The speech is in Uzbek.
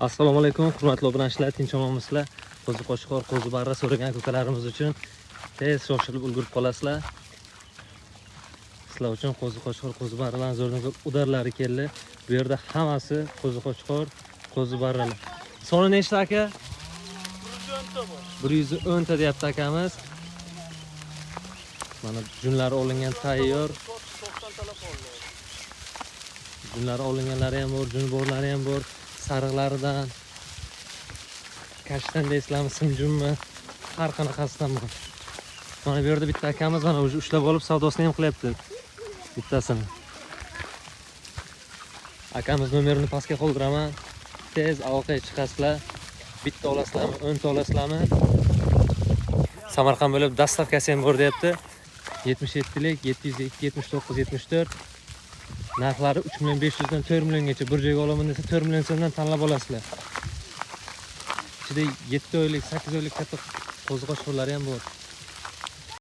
Assalomu alaykum, hurmatli obunachilar, tinch omonmisizlar? Qo'zi qo'chqor, qo'zi barra so'ragan ukalarimiz uchun tez shoshilib ulgurib qolasizlar. Sizlar uchun qo'zi qo'chqor, qo'zi barralarning zo'rdan zo'r udarlari keldi. Bu yerda hammasi qo'zi qo'chqor, qo'zi barralar. Soni nechta, aka? 110 ta deyapti akamiz. Mana, junlari olingan, tayyor. Junlari olinganlari ham bor, juni borlari ham bor. Sariqlaridan, kashtan deysizlarmi, simjunmi, har qanaqasidan bor. Mana bu yerda bitta akamiz mana уже ushlab olib, savdosini ham qilyapti bittasini. Akamiz nomerini pastga qoldiraman. Tez aloqaga chiqasizlar. Bitta olasizlarmi, 10 ta olasizlarmi? Samarqand bo'lib доставка si ham bor deyapti. 77 lik 702 79 74. Narxlari 3 million 500 dan 4 milliongacha. Bir joyga olaman desa, 4 million so'mdan tanlab olasizlar. Ichida 7 oylik, 8 oylik katta qo'zi qo'chqorlari ham bor.